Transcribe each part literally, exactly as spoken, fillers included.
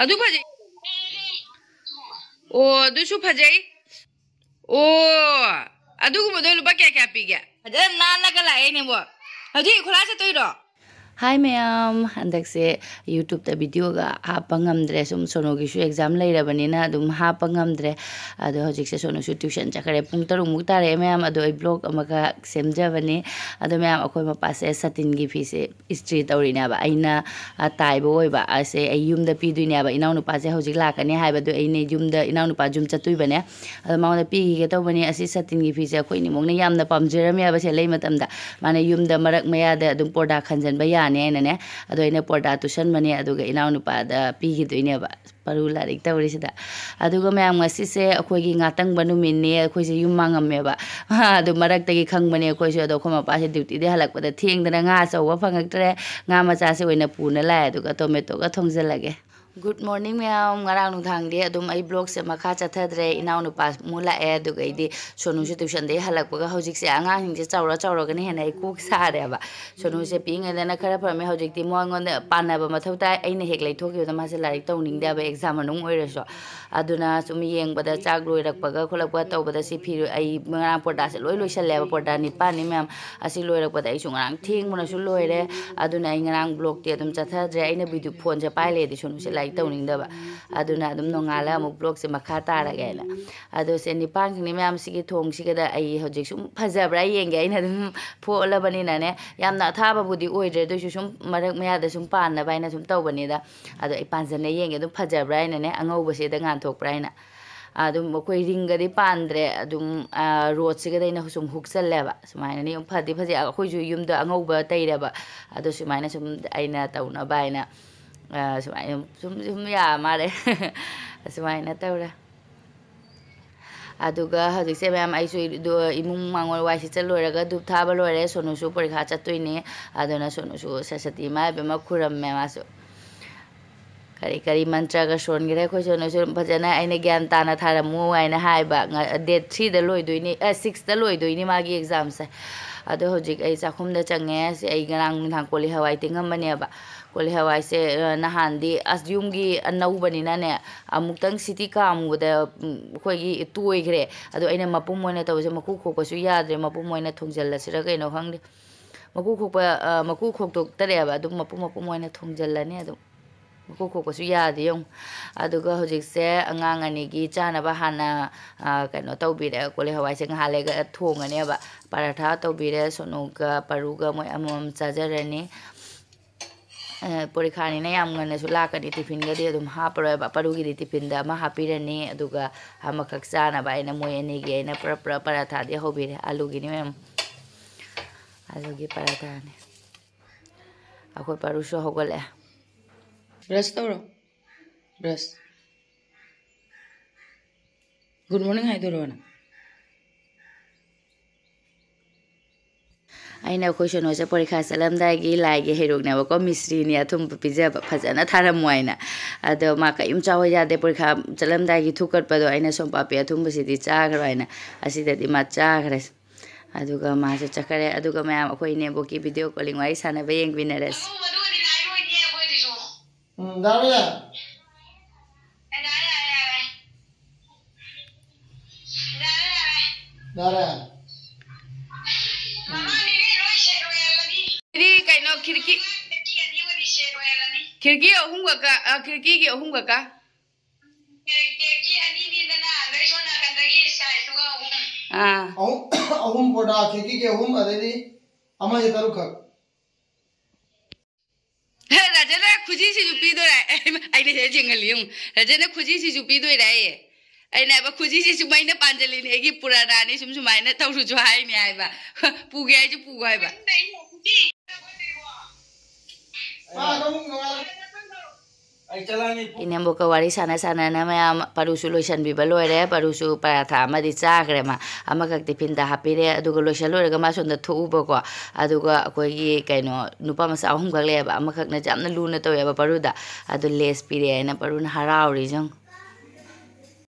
ꯑꯗꯨ ꯐꯖꯩ꯫ ꯑꯣ, ꯑꯗꯨꯁꯨ ꯐꯖꯩ꯫ ꯑꯣ, ꯑꯗꯨꯒꯨꯝꯕꯗꯣ ꯂꯨꯄꯥ ꯀꯌꯥ ꯀꯌꯥ ꯄꯤꯒꯦ? ꯐꯖꯅ ꯅꯥꯟꯅꯒ ꯂꯥꯛꯑꯦꯅꯦꯕꯣ꯫ ꯍꯧꯖꯤꯛ ꯈꯣꯂꯥ ꯆꯠꯇꯣꯏꯔꯣ? ꯍꯥꯏ ꯃꯌꯥꯝ, ꯍꯟꯗꯛꯁꯦ YouTube-ꯇ video-ꯒ ꯍꯥꯞꯄ ꯉꯝꯗ꯭ꯔꯦ, ꯁꯨꯝ ꯁꯣꯅꯨꯒꯤꯁꯨ exam ꯂꯩꯔꯕꯅꯤꯅ ꯑꯗꯨꯝ ꯍꯥꯞꯄ ꯉꯝꯗ꯭ꯔꯦ꯫ ꯑꯗꯣ ꯍꯧꯖꯤꯛꯁꯦ ꯁꯣꯅꯨꯁꯨ tuition ꯆꯠꯈ꯭ꯔꯦ꯫ ꯄꯨꯡ ꯇꯔꯨꯛꯃꯨꯛ ꯇꯥꯔꯛꯑꯦ ꯃꯌꯥꯝ꯫ ꯑꯗꯣ ꯑꯩ vlog ꯑꯃꯈꯛ ꯁꯦꯝꯖꯕꯅꯦ꯫ ꯑꯗꯣ ꯃꯌꯥꯝ, ꯑꯩꯈꯣꯏ ꯃꯄꯥꯁꯦ ꯁꯥꯇꯤꯟꯒꯤ ꯐꯤꯁꯦ ꯏꯁꯇ꯭ꯔꯤ ꯇꯧꯔꯤꯅꯦꯕ꯫ ꯑꯩꯅ, ꯑ, ꯇꯥꯏꯕ ꯑꯣꯏꯕ ꯑꯁꯦ ꯑꯩ ꯌꯨꯝꯗ ꯄꯤꯗꯣꯏꯅꯦꯕ꯫ ꯏꯅꯥꯎꯅꯨꯄꯥꯁꯦ ꯍꯧꯖꯤꯛ ꯂꯥꯛꯀꯅꯤ ꯍꯥꯏꯕꯗꯣ ꯑꯩꯅ ꯌꯨꯝꯗ, ꯏꯅꯥꯎꯅꯨꯄꯥ ꯌꯨꯝ ꯆꯠꯇꯣꯏꯕꯅꯦ꯫ ꯑꯗꯣ ꯃꯉꯣꯟꯗ ꯄꯤꯈꯤꯒꯦ ꯇꯧꯕꯅꯦ꯫ ꯑꯁꯤ ꯁꯥꯇꯤꯟꯒꯤ ꯐꯤꯁꯦ ꯑꯩꯈꯣꯏ ꯏꯅꯦꯝꯕꯣꯛꯅ ꯌꯥꯝꯅ ꯄꯥꯝꯖꯔꯝꯃꯦꯕ ꯁꯦ ꯂꯩ ꯃꯇꯝꯗ꯫ ꯃꯥꯅ ꯌꯨꯝꯗ ꯃꯔꯛ ꯃꯌꯥꯗ ꯑꯗꯨꯝ ꯄꯣꯔꯗꯥ ꯈꯟꯖꯟꯕ ꯌꯥꯅꯤ ꯍꯥꯏꯅꯅꯦ꯫ ꯑꯗꯣ ꯑꯩꯅ ꯄꯣꯔꯗꯥ ꯇꯨꯁꯟꯕꯅꯦ, ꯑꯗꯨꯒ ꯏꯅꯥꯎꯅꯨꯄꯥꯗ ꯄꯤꯈꯤꯗꯣꯏꯅꯦꯕ꯫ ꯄꯔꯨ ꯂꯥꯏꯔꯤꯛ ꯇꯧꯔꯤꯁꯤꯗ꯫ ꯑꯗꯨꯒ ꯃꯌꯥꯝ, ꯉꯁꯤꯁꯦ ꯑꯩꯈꯣꯏꯒꯤ ꯉꯥꯇꯪꯕ ꯅꯨꯃꯤꯠꯅꯦ, ꯑꯩꯈꯣꯏꯁꯦ ꯌꯨꯝ ꯃꯥꯡꯉꯝꯃꯦꯕ꯫ ꯑꯗꯨ ꯃꯔꯛꯇꯒꯤ ꯈꯪꯕꯅꯦ ꯑꯩꯈꯣꯏꯁꯨ꯫ ꯑꯗꯣ ꯑꯩꯈꯣꯏ ꯃꯄꯥꯁꯦ duty-ꯗꯤ ꯍꯜꯂꯛꯄꯗ ꯊꯦꯡꯗꯅ ꯉꯥ ꯑꯆꯧꯕ ꯐꯪꯉꯛꯇ꯭ꯔꯦ, ꯉꯥ ꯃꯆꯥꯁꯦ ꯑꯣꯏꯅ ꯄꯨꯅ ꯂꯥꯛꯑꯦ꯫ ꯑꯗꯨꯒ tomato-ꯒ ꯊꯣꯡꯖꯤꯜꯂꯒꯦ꯫ Good morning ꯃꯌꯥꯝ꯫ ꯉꯔꯥꯡ ꯅꯨꯡꯗꯥꯡꯗꯤ ꯑꯗꯨꯝ ꯑꯩ vlog-ꯁꯦ ꯃꯈꯥ ꯆꯠꯊꯗ꯭ꯔꯦ꯫ ꯏꯅꯥꯎꯅꯨꯄꯥ ꯑꯃꯨꯛ ꯂꯥꯛꯑꯦ, ꯑꯗꯨꯒ ꯑꯩꯗꯤ ꯁꯣꯅꯨꯁꯨ tuition-ꯗꯒꯤ ꯍꯜꯂꯛꯄꯒ ꯍꯧꯖꯤꯛꯁꯦ ꯑꯉꯥꯡꯁꯤꯡꯁꯦ ꯆꯥꯎꯔ ꯆꯥꯎꯔꯒꯅ ꯍꯦꯟꯅ ꯑꯩ ꯀꯣꯛ ꯁꯥꯔꯦꯕ꯫ ꯁꯣꯅꯨꯁꯦ ꯄꯤꯛꯏꯉꯩꯗꯅ ꯈꯔ ꯐꯔꯝꯃꯦ, ꯍꯧꯖꯤꯛꯇꯤ ꯃꯉꯣꯟꯗ ꯄꯥꯟꯅꯕ ꯃꯊꯧ ꯇꯥꯏ꯫ ꯑꯩꯅ ꯍꯦꯛ ꯂꯩꯊꯣꯛꯈꯤꯕꯗ ꯃꯥꯁꯦ ꯂꯥꯏꯔꯤꯛ ꯇꯧꯅꯤꯡꯗꯦꯕ, exam ꯃꯅꯨꯡ ꯑꯣꯏꯔꯁꯨ꯫ ꯑꯗꯨꯅ ꯁꯨꯝ ꯌꯦꯡꯕꯗ, ꯆꯥꯛ ꯂꯣꯏꯔꯛꯄꯒ ꯈꯣꯠꯂꯛꯄ ꯇꯧꯕꯗ, ꯁꯤ ꯐꯤ ꯑꯩ ꯉꯔꯥꯡ ꯄꯣꯔꯗꯥꯁꯦ ꯂꯣꯏ ꯂꯣꯏꯁꯜꯂꯦꯕ, ꯄꯣꯔꯗꯥ ꯅꯤꯄꯥꯟꯅꯤ ꯃꯌꯥꯝ꯫ ꯑꯁꯤ ꯂꯣꯏꯔꯛꯄꯗ ꯑꯩꯁꯨ ꯉꯔꯥꯡ ꯊꯦꯡꯕꯅꯁꯨ ꯂꯣꯏꯔꯦ꯫ ꯑꯗꯨꯅ ꯑꯩ ꯉꯔꯥꯡ vlog-ꯇꯤ ꯑꯗꯨꯝ ꯆꯠꯊꯗ꯭ꯔꯦ꯫ ꯑꯩꯅ video phone-ꯁꯦ ꯄꯥꯏ ꯂꯩꯔꯗꯤ ꯁꯣꯅꯨꯁꯦ ꯂꯥꯏꯔꯤꯛ ꯇꯧꯅꯤꯡꯗꯕ꯫ ꯑꯗꯨꯅ ꯑꯗꯨꯝ ꯅꯣꯡꯉꯥꯜꯂ ꯑꯃꯨꯛ vlog-ꯁꯦ ꯃꯈꯥ ꯇꯥꯔꯒꯦ ꯍꯥꯏꯅ꯫ ꯑꯗꯣ ꯁꯦ ꯅꯤꯄꯥꯟꯈꯛꯅꯤ ꯃꯌꯥꯝ, ꯁꯤꯒꯤ ꯊꯣꯡꯁꯤꯒꯗ ꯑꯩ ꯍꯧꯖꯤꯛ ꯁꯨꯝ ꯐꯖꯕ꯭ꯔꯥ ꯌꯦꯡꯒꯦ꯫ ꯑꯩꯅ ꯑꯗꯨꯝ ꯐꯣꯠꯂꯕꯅꯤꯅꯅꯦ, ꯌꯥꯝꯅ ꯑꯊꯥꯕꯕꯨꯗꯤ ꯑꯣꯏꯗ꯭ꯔꯦ, ꯑꯗꯨꯏꯁꯨ ꯁꯨꯝ ꯃꯔꯛ ꯃꯌꯥꯗ ꯁꯨꯝ ꯄꯥꯟꯅꯕ ꯍꯥꯏꯅ ꯁꯨꯝ ꯇꯧꯕꯅꯤꯗ꯫ ꯑꯗꯣ ꯑꯩ ꯄꯥꯟꯖꯟꯅ ꯌꯦꯡꯒꯦ, ꯑꯗꯨꯝ ꯐꯖꯕ꯭ꯔꯥ ꯍꯥꯏꯅꯅꯦ, ꯑꯉꯧꯕꯁꯤꯗ ꯉꯥꯟꯊꯣꯛꯄ꯭ꯔꯥ ꯍꯥꯏꯅ꯫ ꯑꯗꯨꯝ ꯑꯩꯈꯣꯏ ring-ꯒꯗꯤ ꯄꯥꯟꯗ꯭ꯔꯦ, ꯑꯗꯨꯝ, ꯑ, rose-ꯁꯤꯒꯗ ꯑꯩꯅ ꯁꯨꯝ ꯍꯨꯛꯆꯜꯂꯦꯕ꯫ ꯁꯨꯃꯥꯏꯅꯅꯤ, ꯐꯗꯤ ꯐꯖꯩ꯫ ꯑꯩꯈꯣꯏꯁꯨ ꯌꯨꯝꯗ ꯑꯉꯧꯕ ꯇꯩꯔꯦꯕ, ꯑꯗꯣ ꯁꯨꯃꯥꯏꯅ ꯁꯨꯝ ꯑꯩꯅ ꯇꯧꯅꯕ ꯍꯥꯏꯅ, ꯑ, ꯁꯨꯃꯥꯏꯅ ꯁꯨꯝ, ꯁꯨꯝ ꯌꯥ ꯃꯥꯜꯂꯦ꯫ ꯑꯁꯨꯃꯥꯏꯅ ꯇꯧꯔꯦ꯫ ꯑꯗꯨꯒ ꯍꯧꯖꯤꯛꯁꯦ ꯃꯌꯥꯝ, ꯑꯩꯁꯨ ꯏꯗꯨ-, ꯏꯃꯨꯡ ꯃꯥꯡꯒꯣꯜ ꯋꯥꯏ ꯁꯤꯠꯆ ꯂꯣꯏꯔꯒ ꯙꯨꯞ ꯊꯥꯕ ꯂꯣꯏꯔꯦ꯫ ꯁꯣꯅꯨꯁꯨ ꯄꯔꯤꯈꯥ ꯆꯠꯇꯣꯏꯅꯦ, ꯑꯗꯨꯅ ꯁꯣꯅꯨꯁꯨ ꯁꯔꯁꯇꯤ ꯏꯃꯥ ꯏꯕꯦꯝꯃ ꯈꯨꯔꯝꯃꯦ ꯃꯥꯁꯨ꯫ ꯀꯔꯤ ꯀꯔꯤ ꯃꯟꯇ꯭ꯔꯒ ꯁꯣꯟꯈ꯭ꯔꯦ꯫ ꯑꯩꯈꯣꯏ ꯁꯣꯅꯨꯁꯨ ꯐꯖꯅ ꯑꯩꯅ ꯒ꯭ꯌꯥꯟ ꯇꯥꯅ ꯊꯥꯔꯝꯃꯨ ꯍꯥꯏꯅ ꯍꯥꯏꯕ꯫ ꯉ-, date three-ꯗ ꯂꯣꯏꯗꯣꯏꯅꯤ, ꯑ, six-ꯇ ꯂꯣꯏꯗꯣꯏꯅꯤ ꯃꯥꯒꯤ exam-ꯁꯦ꯫ ꯑꯗꯣ ꯍꯧꯖꯤꯛ ꯑꯩ ꯆꯥꯛꯈꯨꯝꯗ ꯆꯪꯉꯦ꯫ ꯁꯤ ꯑꯩ ꯉꯔꯥꯡ ꯅꯨꯡꯗꯥꯡ ꯀꯣꯂꯤ ꯍꯋꯥꯏ ꯇꯤꯡꯉꯝꯕꯅꯦꯕ꯫ ꯀꯣꯂꯤ ꯍꯋꯥꯏꯁꯦ, ꯑ, ꯅꯍꯥꯟꯗꯤ ꯑꯁ ꯌꯨꯝꯒꯤ ꯑꯅꯧꯕꯅꯤꯅꯅꯦ, ꯑꯃꯨꯛꯇꯪ ꯁꯤꯇꯤ ꯀꯥꯝꯃꯨꯕꯗ, ꯎꯝ, ꯑꯩꯈꯣꯏꯒꯤ ꯇꯣꯏꯈ꯭ꯔꯦ꯫ ꯑꯗꯣ ꯑꯩꯅ ꯃꯄꯨꯝ ꯑꯣꯏꯅ ꯇꯧꯕꯁꯦ, ꯃꯀꯨ ꯈꯣꯛꯄꯁꯨ ꯌꯥꯗ꯭ꯔꯦ, ꯃꯄꯨꯝ ꯑꯣꯏꯅ ꯊꯣꯡꯖꯤꯜꯂꯁꯤꯔ ꯀꯩꯅꯣ ꯈꯪꯗꯦ꯫ ꯃꯀꯨ ꯈꯣꯛꯄ, ꯑ, ꯃꯀꯨ ꯈꯣꯛꯇꯣꯛꯇꯔꯦꯕ, ꯑꯗꯨꯝ ꯃꯄꯨꯝ ꯃꯄꯨꯝ ꯑꯣꯏꯅ ꯊꯣꯡꯖꯤꯜꯂꯅꯤ꯫ ꯑꯗꯨꯝ ꯃꯀꯨ ꯈꯣꯛꯄꯁꯨ ꯌꯥꯗꯦ ꯌꯦꯡꯉꯨ꯫ ꯑꯗꯨꯒ ꯍꯧꯖꯤꯛꯁꯦ ꯑꯉꯥꯡ ꯑꯅꯤꯒꯤ ꯆꯥꯅꯕ ꯍꯥꯟꯅ, ꯑ, ꯀꯩꯅꯣ ꯇꯧꯕꯤꯔꯦ, ꯀꯣꯂꯤ ꯍꯋꯥꯏꯁꯦ ꯉꯥꯏꯍꯥꯛ ꯂꯩꯔꯒ ꯊꯣꯡꯉꯅꯦꯕ꯫ ꯄꯔꯥꯊꯥ ꯇꯧꯕꯤꯔꯦ, ꯁꯣꯅꯨꯒ ꯄꯔꯨꯒ ꯃꯣꯏ ꯑꯃꯃꯝ ꯆꯥꯖꯔꯅꯤ꯫ ꯑ, ꯄꯣꯔꯤꯈꯥꯅꯤꯅ ꯌꯥꯝ ꯉꯟꯅꯁꯨ ꯂꯥꯛꯀꯅꯤ, ꯇꯤꯐꯤꯟꯒꯗꯤ ꯑꯗꯨꯝ ꯍꯥꯞꯄꯔꯣꯏꯕ꯫ ꯄꯔꯨꯒꯤꯗꯤ ꯇꯤꯐꯤꯟꯗ ꯑꯃ ꯍꯥꯞꯄꯤꯔꯅꯤ, ꯑꯗꯨꯒ ꯑꯃꯈꯛ ꯆꯥꯅꯕ ꯑꯩꯅ ꯃꯣꯏ ꯑꯅꯤꯒꯤ ꯑꯩꯅ ꯄꯨꯔꯞ ꯄꯨꯔꯞ ꯄꯔꯥꯊꯥꯗꯤ ꯍꯧꯕꯤꯔꯦ꯫ ꯑꯥꯂꯨꯒꯤꯅꯤ ꯃꯌꯥꯝ, ꯑꯥꯂꯨꯒꯤ ꯄꯔꯥꯊꯥꯅꯤ꯫ ꯑꯩꯈꯣꯏ ꯄꯔꯨꯁꯨ ꯍꯧꯒꯠꯂꯛꯑꯦ꯫ ꯕ꯭ꯔꯁ ꯇꯧꯔꯣ, ꯕ꯭ꯔꯁ꯫ ꯒꯨꯗ ꯃꯣꯔꯅꯤꯡ ꯍꯥꯏꯗꯣꯔꯣ ꯅꯪ? ꯑꯩꯅ ꯑꯩꯈꯣꯏ ꯁꯣꯅꯣꯁꯦ ꯄꯔꯤꯈꯥ ꯆꯠꯂꯝꯗꯥꯏꯒꯤ ꯂꯥꯏꯒꯤ ꯍꯩꯔꯣꯛꯅꯦꯕꯀꯣ, ꯃꯤꯁꯇ꯭ꯔꯤꯅꯤ ꯑꯊꯨꯝꯕ ꯄꯤꯖꯕ, ꯐꯖꯅ ꯊꯥꯔꯝꯃꯣ ꯍꯥꯏꯅ꯫ ꯑꯗꯣ ꯃꯥ ꯀꯔꯤꯝ ꯆꯥꯎ ꯌꯥꯗꯦ, ꯄꯔꯤꯈꯥ ꯆꯠꯂꯝꯗꯥꯏꯒꯤ ꯊꯨꯀꯠꯄꯗꯣ ꯑꯩꯅ ꯁꯣꯝꯄꯥꯄꯤ ꯑꯊꯨꯝꯕꯁꯤꯗꯤ ꯆꯥꯈ꯭ꯔꯣ ꯍꯥꯏꯅ, ꯑꯁꯤꯗꯗꯤ ꯃꯥ ꯆꯥꯈ꯭ꯔꯦ꯫ ꯑꯗꯨꯒ ꯃꯥꯁꯨ ꯆꯠꯈ꯭ꯔꯦ꯫ ꯑꯗꯨꯒ ꯃꯌꯥꯝ ꯑꯩꯈꯣꯏ ꯏꯅꯦꯕꯣꯛꯀꯤ ꯚꯤꯗꯤꯑꯣ ꯀꯣꯂꯤꯡ ꯋꯥꯔꯤ ꯁꯥꯟꯅꯕ ꯌꯦꯡꯃꯤꯟꯅꯔꯁꯤ꯫ ꯎꯝ, ꯗꯥ ꯔꯣꯖꯥ꯫ ꯌꯥꯔꯦ꯫ ꯁꯤꯗꯤ ꯀꯩꯅꯣ, ꯈꯤꯔꯀꯤ, ꯈꯤꯔꯀꯤ ꯑꯍꯨꯝꯒ ꯀ-, ꯑ, ꯈꯤꯔꯀꯤꯒꯤ ꯑꯍꯨꯝꯒ ꯀ-, ꯑꯥ꯫ ꯑꯍꯨꯝ, ꯑꯍꯨꯝ ꯄꯣꯔꯗꯥ ꯈꯤꯔꯀꯤꯒꯤ ꯑꯍꯨꯝ, ꯑꯗꯩꯗꯤ ꯑꯃꯁꯦ ꯇꯔꯨꯛꯈꯛ꯫ ꯍꯦ, ꯔꯥꯖꯦꯟꯗ ꯈꯨꯖꯤꯁꯤꯁꯨ ꯄꯤꯗꯣꯏꯔꯥ? ꯑꯩꯅ ꯁꯤꯗ ꯌꯦꯡꯍꯜꯂꯤ ꯌꯦꯡꯉꯨ꯫ ꯔꯥꯖꯦꯟꯗ ꯈꯨꯖꯤꯁꯤꯁꯨ ꯄꯤꯗꯣꯏꯔꯥ ꯑꯩ? ꯑꯩꯅ ꯍꯥꯏꯕ, "ꯈꯨꯖꯤꯁꯤꯁꯨ ꯃꯩꯅ ꯄꯥꯟꯖꯜꯂꯤꯅꯦ, ꯑꯩꯒꯤ ꯄꯨꯔꯥꯅꯥꯅꯤ, ꯁꯨꯝ ꯁꯨꯃꯥꯏꯅ ꯇꯧꯔꯨꯁꯨ ꯍꯥꯏꯅꯤ" ꯍꯥꯏꯕ꯫ "ꯄꯨꯒꯦ ꯍꯥꯏꯁꯨ ꯄꯨꯒꯣ" ꯍꯥꯏꯕ꯫ ꯏꯅꯦꯝꯕꯣꯛꯀ ꯋꯥꯔꯤ ꯁꯥꯟꯅ ꯁꯥꯟꯅꯅ ꯃꯌꯥꯝ ꯄꯔꯨꯁꯨ ꯂꯣꯏꯁꯟꯕꯤꯕ ꯂꯣꯏꯔꯦ꯫ ꯄꯔꯨꯁꯨ ꯄꯔꯥꯊꯥ ꯑꯃꯗꯤ ꯆꯥꯈ꯭ꯔꯦ ꯃꯥ꯫ ꯑꯃꯈꯛ ꯇꯤꯐꯤꯟꯗ ꯍꯥꯞꯄꯤꯔꯦ꯫ ꯑꯗꯨꯒ ꯂꯣꯏꯁꯜ ꯂꯣꯏꯔꯒ ꯃꯥ ꯁꯣꯝꯗ ꯊꯣꯛꯎꯕꯀꯣ꯫ ꯑꯗꯨꯒ ꯑꯩꯈꯣꯏꯒꯤ ꯀꯩꯅꯣ, ꯅꯨꯄꯥ ꯃꯆꯥ ꯑꯍꯨꯝꯈꯛ ꯂꯩꯌꯦꯕ꯫ ꯑꯃꯈꯛꯅ ꯌꯥꯝꯅ ꯂꯨꯅ ꯇꯧꯋꯦꯕ ꯄꯔꯨꯗ꯫ ꯑꯗꯨ ꯂꯦꯁ ꯄꯤꯔꯛꯑꯦꯅ ꯄꯔꯨꯅ ꯍꯔꯥꯎꯔꯤ ꯌꯦꯡꯉꯨ꯫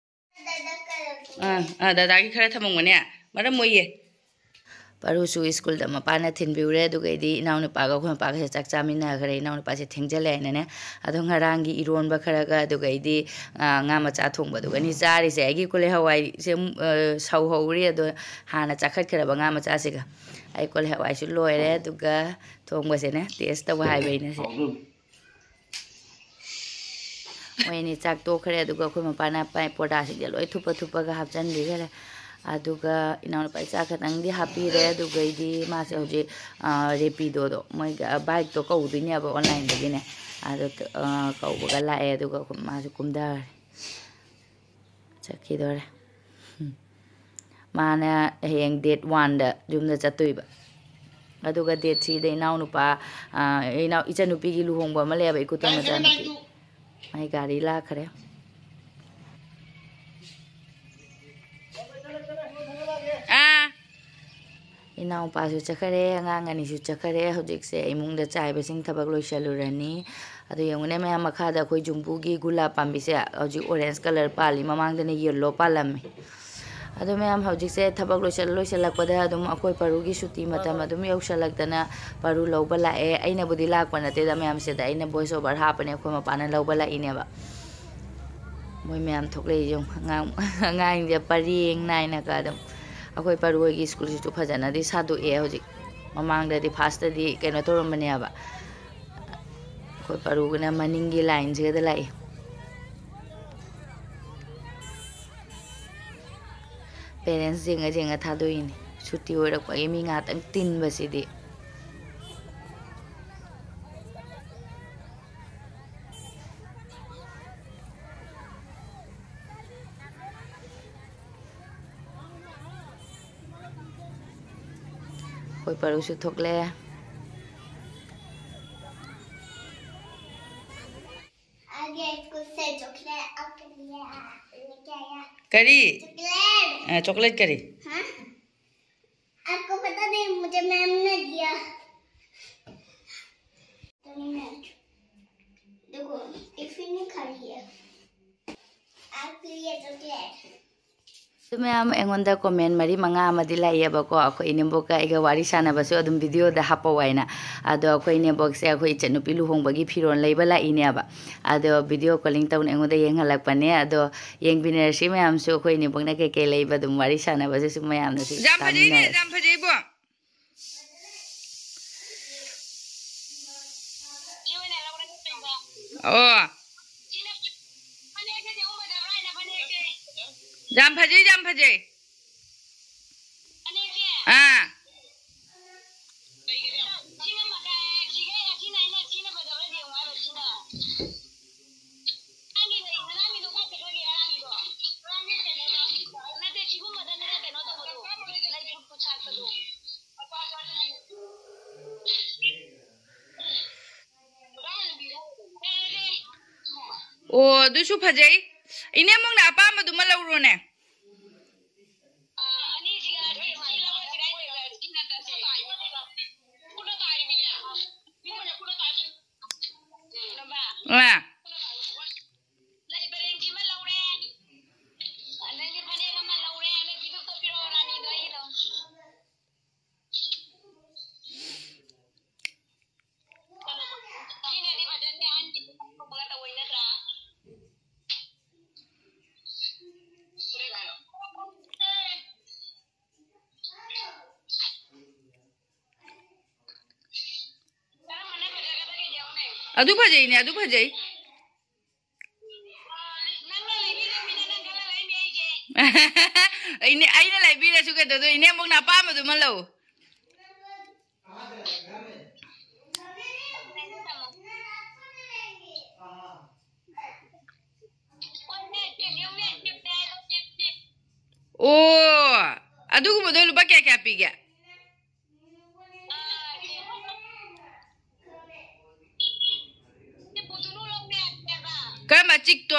ꯑꯥ, ꯑꯥ, ꯗꯗꯥꯒꯤ ꯈꯔ ꯊꯝꯃꯝꯒꯅꯦ꯫ ꯃꯔꯝ ꯃꯣꯏꯌꯦ꯫ ꯄꯔꯨꯁꯨ ꯁ꯭ꯀꯨꯜꯗ ꯃꯄꯥꯅ ꯊꯤꯟꯕꯤꯔꯨꯔꯦ꯫ ꯑꯗꯨꯒꯩꯗꯤ ꯏꯅꯥꯎꯅꯨꯄꯥꯒ ꯑꯩꯈꯣꯏ ꯃꯄꯥꯒꯁꯦ ꯆꯥꯛ ꯆꯥꯃꯤꯟꯅꯈ꯭ꯔꯦ꯫ ꯏꯅꯥꯎꯅꯨꯄꯥꯁꯦ ꯊꯦꯡꯖꯤꯜꯂꯛꯑꯦꯅꯅꯦ꯫ ꯑꯗꯣ ꯉꯔꯥꯡꯒꯤ ꯏꯔꯣꯟꯕ ꯈꯔꯒ, ꯑꯗꯨꯒꯩꯗꯤ, ꯑ, ꯉꯥ ꯃꯆꯥ ꯊꯣꯡꯕꯗꯨꯒꯅꯤ ꯆꯥꯔꯤꯁꯦ꯫ ꯑꯩꯒꯤ ꯀꯣꯂꯤ ꯍꯋꯥꯏꯁꯦ, ꯑ, ꯁꯧꯍꯧꯔꯤ꯫ ꯑꯗꯣ ꯍꯥꯟꯅ ꯆꯥꯈꯠꯈ꯭ꯔꯕ ꯉꯥ ꯃꯆꯥꯁꯤꯒ꯫ ꯑꯩ ꯀꯣꯂꯤ ꯍꯋꯥꯏꯁꯨ ꯂꯣꯏꯔꯦ꯫ ꯑꯗꯨꯒ ꯊꯣꯡꯕꯁꯤꯅꯦ ꯇꯦꯁ ꯇꯧꯕ ꯍꯥꯏꯕ ꯑꯩꯅ ꯁꯤ꯫ ꯃꯣꯏ ꯑꯅꯤ ꯆꯥꯛ ꯇꯣꯛꯈ꯭ꯔꯦ꯫ ꯑꯗꯨꯒ ꯑꯩꯈꯣꯏ ꯃꯄꯥꯅ ꯄꯥꯏ-, ꯄꯣꯗꯥꯁꯤꯡꯁꯦ ꯂꯣꯏ ꯊꯨꯞꯄ ꯊꯨꯞꯄꯒ ꯍꯥꯞꯆꯤꯟꯕꯤꯈ꯭ꯔꯦ꯫ ꯑꯗꯨꯒ ꯏꯅꯥꯎꯅꯨꯄꯥ ꯆꯥꯛ ꯈꯇꯪꯗꯤ ꯍꯥꯞꯄꯤꯔꯦ꯫ ꯑꯗꯨꯒꯩꯗꯤ ꯃꯥꯁꯦ ꯍꯧꯖꯤꯛ, ꯑ, ꯔꯦꯄꯤꯗꯣꯗꯣ, ꯃꯣꯏꯒ ꯕꯥꯏꯛꯇꯣ ꯀꯧꯗꯣꯏꯅꯦꯕ ꯑꯣꯟꯂꯥꯏꯟꯗꯒꯤꯅꯦ꯫ ꯑꯗꯣ, ꯑ, ꯀꯧꯕꯒ ꯂꯥꯛꯑꯦ꯫ ꯑꯗꯨꯒ ꯃꯥꯁꯨ ꯀꯨꯝꯊꯈ꯭ꯔꯦ꯫ ꯆꯠꯈꯤꯗꯣꯔꯦ꯫ ꯃꯥꯅ ꯍꯌꯦꯡ ꯗꯦꯠ ꯋꯥꯟꯗ ꯌꯨꯝꯗ ꯆꯠꯇꯣꯏꯕ꯫ ꯑꯗꯨꯒ ꯗꯦꯠ ꯊ꯭ꯔꯤꯗ ꯏꯅꯥꯎꯅꯨꯄꯥ, ꯑ, ꯏꯅꯥꯎ-, ꯏꯆꯟꯅꯨꯄꯤꯒꯤ ꯂꯨꯍꯣꯡꯕ ꯑꯃ ꯂꯩꯌꯦꯕ, ꯏꯀꯨꯇ ꯃꯆꯥꯅꯨꯄꯤ꯫ ꯃꯥꯏ ꯒꯥꯔꯤ ꯂꯥꯛꯈ꯭ꯔꯦ꯫ ꯑꯥ꯫ ꯏꯅꯥꯎꯄꯥꯁꯨ ꯆꯠꯈꯔꯦ, ꯑꯉꯥꯡ ꯑꯅꯤꯁꯨ ꯆꯠꯈꯔꯦ꯫ ꯍꯧꯖꯤꯛꯁꯦ ꯏꯃꯨꯡꯗ ꯆꯥꯏꯕꯁꯤꯡ ꯊꯕꯛ ꯂꯣꯏꯁꯜꯂꯨꯔꯅꯤ꯫ ꯑꯗꯨ ꯌꯦꯡꯉꯨꯅꯦ ꯃꯌꯥꯝ, ꯃꯈꯥꯗ ꯑꯩꯈꯣꯏ ꯖꯨꯝꯕꯨꯒꯤ ꯒꯨꯂꯥꯞ ꯄꯥꯝꯕꯤꯁꯦ ꯍꯧꯖꯤꯛ orange colour ꯄꯥꯜꯂꯤ, ꯃꯃꯥꯡꯗꯅ yellow ꯄꯥꯜꯂꯝꯃꯤ꯫ ꯑꯗꯨ ꯃꯌꯥꯝ, ꯍꯧꯖꯤꯛꯁꯦ ꯊꯕꯛ ꯂꯣꯏꯁꯜ-, ꯂꯣꯏꯁꯜꯂꯛꯄꯗ ꯑꯗꯨꯝ ꯑꯩꯈꯣꯏ ꯄꯔꯨꯒꯤ ꯁꯨꯇꯤ ꯃꯇꯝ ꯑꯗꯨꯝ ꯌꯧꯁꯜꯂꯛꯇꯅ ꯄꯔꯨ ꯂꯧꯕ ꯂꯥꯛꯑꯦ꯫ ꯑꯩꯅꯕꯨꯗꯤ ꯂꯥꯛꯄ ꯅꯠꯇꯦꯗ ꯃꯌꯥꯝꯁꯤꯗ, ꯑꯩꯅ voice over ꯍꯥꯞꯄꯅꯦ, ꯑꯩꯈꯣꯏ ꯃꯄꯥꯅ ꯂꯧꯕ ꯂꯥꯛꯏꯅꯦꯕ꯫ ꯃꯣꯏ ꯃꯌꯥꯝ ꯊꯣꯛꯂꯛꯏꯁꯦ ꯌꯦꯡꯉꯨ꯫ ꯑꯉꯥꯡ-, ꯑꯉꯥꯡꯁꯦ ꯄꯔꯦꯡ ꯅꯥꯏꯅꯒ ꯑꯗꯨꯝ꯫ ꯑꯩꯈꯣꯏ ꯄꯔꯨ ꯍꯣꯏꯒꯤ ꯁ꯭ꯀꯨꯜꯁꯤꯁꯨ ꯐꯖꯅꯗꯤ ꯁꯥꯗꯣꯛꯑꯦ ꯍꯧꯖꯤꯛ꯫ ꯃꯃꯥꯡꯗꯗꯤ first ꯇꯗꯤ ꯀꯩꯅꯣ ꯇꯧꯔꯝꯕꯅꯦꯕ꯫ ꯑꯩꯈꯣꯏ ꯄꯔꯨꯒꯅ ꯃꯅꯤꯡꯒꯤ line ꯁꯤꯒꯗ ꯂꯥꯛꯏ꯫ Parents ꯌꯦꯡꯉ ꯌꯦꯡꯉ ꯊꯥꯗꯣꯛꯏꯅꯤ꯫ ꯁꯨꯇꯤ ꯑꯣꯏꯔꯛꯄꯒꯤ ꯃꯤ ꯉꯥꯛꯇꯪ ꯇꯤꯟꯕꯁꯤꯗꯤ꯫ ꯑꯩꯈꯣꯏ ꯄꯔꯨꯁꯨ ꯊꯣꯛꯂꯦ꯫ आगे कुछ से चॉकलेट आपके लिए लेके आया। ꯀꯔꯤ? चॉकलेट। ꯑ, ꯆꯣꯀ꯭ꯂꯦꯠ ꯀꯔꯤ? हाँ? आपको पता नहीं, मुझे मैम ने दिया। तो मैं, देखो, टिफिन में खाली है। आपके लिए चॉकलेट। ꯑꯗꯨ ꯃꯌꯥꯝ, ꯑꯩꯉꯣꯟꯗ comment ꯃꯔꯤ ꯃꯉꯥ ꯑꯃꯗꯤ ꯂꯥꯛꯏꯌꯦꯕꯀꯣ, ꯑꯩꯈꯣꯏ ꯏꯅꯦꯝꯕꯣꯛꯀ ꯑꯩꯒ ꯋꯥꯔꯤ ꯁꯥꯟꯅꯕꯁꯨ ꯑꯗꯨꯝ videoꯗ ꯍꯥꯞꯄꯛꯑꯣ ꯍꯥꯏꯅ꯫ ꯑꯗꯣ ꯑꯩꯈꯣꯏ ꯏꯅꯦꯝꯕꯣꯛꯁꯦ ꯑꯩꯈꯣꯏ ꯏꯆꯟꯅꯨꯄꯤ ꯂꯨꯍꯣꯡꯕꯒꯤ ꯐꯤꯔꯣꯜ ꯂꯩꯕ ꯂꯥꯛꯏꯅꯦꯕ꯫ ꯑꯗꯣ video calling ꯇꯧꯅ ꯑꯩꯉꯣꯟꯗ ꯌꯦꯡꯍꯜꯂꯛꯄꯅꯦ꯫ ꯑꯗꯣ ꯌꯦꯡꯃꯤꯟꯅꯔꯁꯤ ꯃꯌꯥꯝꯁꯨ, ꯑꯩꯈꯣꯏ ꯏꯅꯦꯝꯕꯣꯛꯅ ꯀꯩꯀꯩ ꯂꯩꯕ ꯑꯗꯨꯝ ꯋꯥꯔꯤ ꯁꯥꯟꯅꯕꯁꯤꯁꯨ ꯃꯌꯥꯝꯅꯁꯨ ꯌꯥꯝ ꯐꯖꯩꯅꯦ, ꯇꯥꯃꯤꯟꯅꯔꯁꯤ꯫ ꯌꯥꯝ ꯐꯖꯩꯕꯣ꯫ ꯑꯣ꯫ ꯌꯥꯝ ꯐꯖꯩ, ꯌꯥꯝ ꯐꯖꯩ꯫ ꯑꯥ꯫ ꯑꯣ, ꯑꯗꯨꯁꯨ ꯐꯖꯩ꯫ ꯏꯅꯦꯝꯕꯣꯛꯅ ꯑꯄꯥꯝꯕꯗꯨꯃ ꯂꯧꯔꯣꯅꯦ꯫ ꯑꯥ꯫ ꯑꯗꯨ ꯐꯖꯩꯅꯦ, ꯑꯗꯨ ꯐꯖꯩ꯫ ꯏꯅꯦ, ꯑꯩꯅ ꯂꯩꯕꯤꯔꯁꯨ ꯀꯩꯗꯧꯗꯣꯏ? ꯏꯅꯦꯝꯕꯣꯛꯅ ꯑꯄꯥꯝꯕꯗꯨꯃ ꯂꯧ꯫ ꯑꯣ, ꯑꯗꯨꯒꯨꯝꯕꯗꯣ ꯂꯨꯄꯥ ꯀꯌꯥ ꯀꯌꯥ ꯄꯤꯒꯦ? ꯀꯔꯝꯕ ꯆꯤꯛꯇꯣ?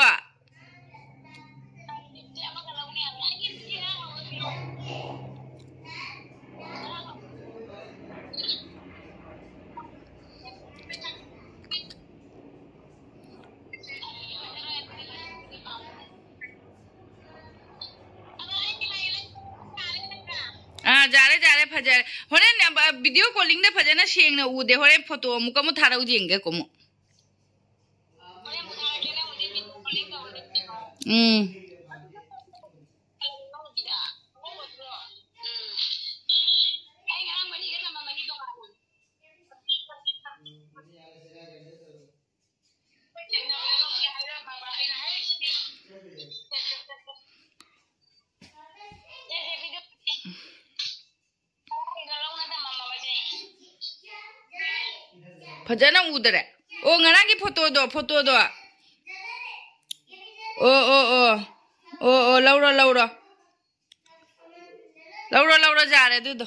ꯐꯖꯔꯦ꯫ ꯍꯣꯔꯦꯟ, ꯑ, video callingꯗ ꯐꯖꯅ ꯁꯦꯡꯅ ꯎꯗꯦ꯫ ꯍꯣꯔꯦꯟ photo ꯑꯃꯨꯛꯀ ꯑꯃꯨꯛ ꯊꯥꯔꯛꯎ ꯌꯦꯡꯒꯦꯀꯣ ꯑꯃꯨꯛ꯫ ꯎꯝ꯫ ꯐꯖꯅ ꯎꯗꯔꯦ꯫ ꯑꯣ, ꯉꯔꯥꯡꯒꯤ photoꯗꯣ, photoꯗꯣ꯫ ꯑꯣ, ꯑꯣ, ꯑꯣ꯫ ꯑꯣ, ꯑꯣ, ꯂꯧꯔꯣ, ꯂꯧꯔꯣ꯫ ꯂꯧꯔꯣ, ꯂꯧꯔꯣ, ꯌꯥꯔꯦ ꯑꯗꯨꯗꯣ꯫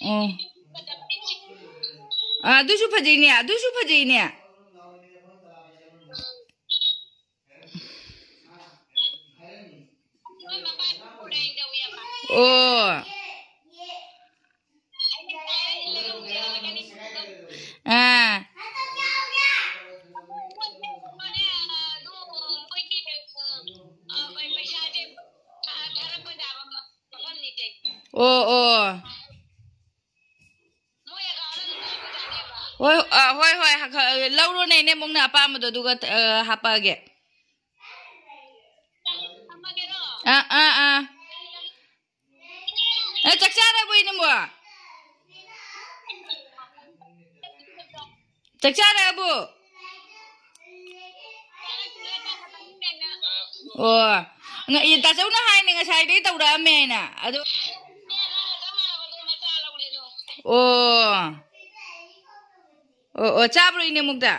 ꯑꯣ꯫ ꯑ, ꯑꯗꯨꯁꯨ ꯐꯖꯩꯅꯦ, ꯑꯗꯨꯁꯨ ꯐꯖꯩꯅꯦ꯫ ꯑꯣ꯫ ꯑꯥ꯫ ꯑꯣ, ꯑꯣ꯫ ꯍꯣꯏ, ꯑ, ꯍꯣꯏ, ꯍꯣꯏ, ꯍ-, ꯈ-, ꯂꯧꯔꯣꯅꯦ, ꯏꯅꯦꯃꯨꯛꯅ ꯑꯄꯥꯝꯕꯗꯣ, ꯑꯗꯨꯒ, ꯑ, ꯍꯥꯄꯛꯑꯒꯦ꯫ ꯑꯥ, ꯑꯥ, ꯑꯥ꯫ ꯑ, ꯆꯥꯛ ꯆꯥꯔꯕꯣ, ꯏꯅꯝꯕꯣ? ꯆꯥꯛ ꯆꯥꯔꯕꯣ? ꯑꯣ꯫ ꯉ-, ꯏ, ꯇꯥꯆꯧꯅ ꯍꯥꯏꯅꯦ, ꯉꯁꯥꯏꯗꯩ ꯇꯧꯔꯛꯑꯝꯃꯦꯅ꯫ ꯑꯗꯨ, ꯑꯣ꯫ ꯑꯣ, ꯑꯣ, ꯆꯥꯕ꯭ꯔꯣ, ꯏꯅꯦꯃꯨꯛꯇ?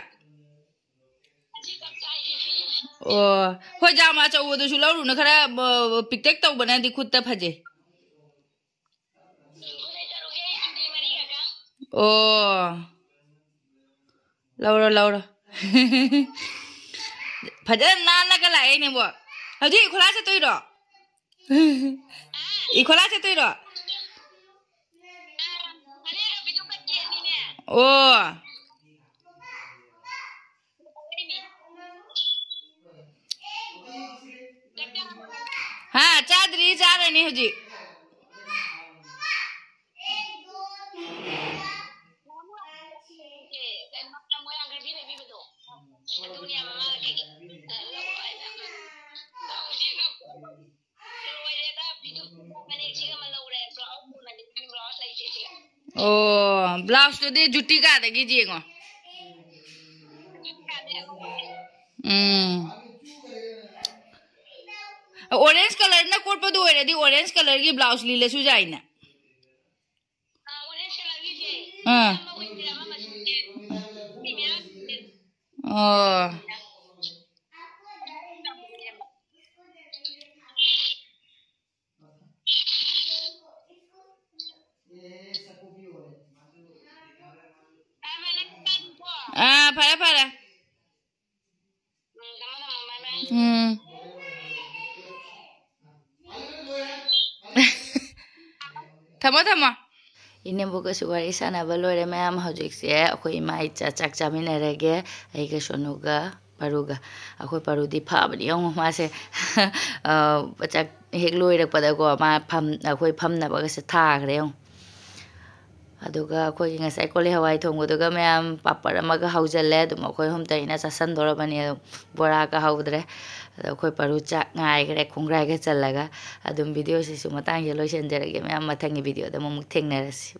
ꯑꯣ, ꯍꯣꯏ, ꯖꯥꯝ ꯑꯆꯧꯕꯗꯨꯁꯨ ꯂꯧꯔꯨꯅꯨ, ꯈꯔ, ꯕ-, ꯕ-, ꯄꯤꯛꯇꯛ ꯇꯧꯕꯅꯗꯤ ꯈꯨꯠꯇ ꯐꯖꯩ꯫ ꯑꯣ, ꯂꯧꯔꯣ, ꯂꯧꯔꯣ꯫ ꯐꯖꯅ ꯅꯥꯟꯅꯒ ꯂꯥꯛꯑꯦꯅꯦꯕꯣ꯫ ꯍꯧꯖꯤꯛ ꯏꯈꯣꯂꯥ ꯆꯠꯇꯣꯏꯔꯣ? ꯏꯈꯣꯂꯥ ꯆꯠꯇꯣꯏꯔꯣ? ꯑꯣ꯫ ꯍꯥ, ꯆꯥꯗ꯭ꯔꯤ, ꯆꯥꯔꯅꯤ ꯍꯧꯖꯤꯛ꯫ ꯑꯣ, ꯕ꯭ꯂꯥꯎꯁꯇꯨꯗꯤ ꯖꯨꯇꯤꯀꯥꯗꯒꯤ ꯌꯦꯡꯉꯣ꯫ ꯎꯝ꯫ ꯑꯣꯔꯦꯟꯖ ꯀꯂꯔꯅ ꯀꯣꯠꯄꯗꯨ ꯑꯣꯏꯔꯗꯤ ꯑꯣꯔꯦꯟꯖ ꯀꯂꯔꯒꯤ ꯕ꯭ꯂꯥꯎꯁ ꯂꯤꯜꯂꯁꯨ ꯌꯥꯏꯅ꯫ ꯑꯥ꯫ ꯑꯣ꯫ ꯑꯥ, ꯐꯔꯦ, ꯐꯔꯦ꯫ ꯎꯝ꯫ ꯊꯝꯃꯣ, ꯊꯝꯃꯣ꯫ ꯏꯅꯦꯝꯕꯣꯛꯀꯁꯨ ꯋꯥꯔꯤ ꯁꯥꯟꯅꯕ ꯂꯣꯏꯔꯦ ꯃꯌꯥꯝ꯫ ꯍꯧꯖꯤꯛꯁꯦ ꯑꯩꯈꯣꯏ ꯏꯃꯥ ꯏꯆꯥ ꯆꯥꯛ ꯆꯥꯃꯤꯟꯅꯔꯒꯦ꯫ ꯑꯩꯒ ꯁꯣꯅꯨꯒ ꯄꯥꯔꯨꯒ꯫ ꯑꯩꯈꯣꯏ ꯄꯥꯔꯨꯗꯤ ꯐꯕꯅꯤ ꯌꯦꯡꯉꯣ ꯃꯥꯁꯦ꯫ ꯑ, ꯆꯥꯛ ꯍꯦꯛ ꯂꯣꯏꯔꯛꯄꯗꯀꯣ ꯃꯥ ꯐꯝ-, ꯑꯩꯈꯣꯏ ꯐꯝꯅꯕꯒꯁꯦ ꯊꯥꯈ꯭ꯔꯦ ꯌꯦꯡꯉꯣ꯫ ꯑꯗꯨꯒ ꯑꯩꯈꯣꯏꯒꯤ ꯉꯁꯥꯏ ꯀꯣꯂꯤ ꯍꯋꯥꯏ ꯊꯣꯡꯕꯗꯨꯒ ꯃꯌꯥꯝ ꯄꯥꯄꯔ ꯑꯃꯒ ꯍꯧꯖꯤꯜꯂꯦ꯫ ꯑꯗꯨꯝ ꯑꯩꯈꯣꯏ ꯑꯍꯨꯝꯇ ꯑꯩꯅ ꯆꯥꯁꯟꯗꯣꯔꯕꯅꯤ꯫ ꯑꯗꯨꯝ ꯕꯣꯔꯥꯒ ꯍꯧꯗ꯭ꯔꯦ꯫ ꯑꯗꯣ ꯑꯩꯈꯣꯏ ꯄꯥꯔꯨ ꯆꯥꯛ ꯉꯥꯏꯈ꯭ꯔꯦ ꯈꯣꯡꯒ꯭ꯔꯥꯏꯒ ꯆꯜꯂꯒ꯫ ꯑꯗꯨꯝ ꯚꯤꯗꯤꯑꯣꯁꯤꯁꯨ ꯃꯇꯥꯡꯁꯤꯗ ꯂꯣꯏꯁꯤꯟꯖꯔꯒꯦ ꯃꯌꯥꯝ꯫ ꯃꯊꯪꯒꯤ ꯚꯤꯗꯤꯑꯣꯗ ꯑꯃꯨꯛ ꯊꯦꯡꯅꯔꯁꯤ꯫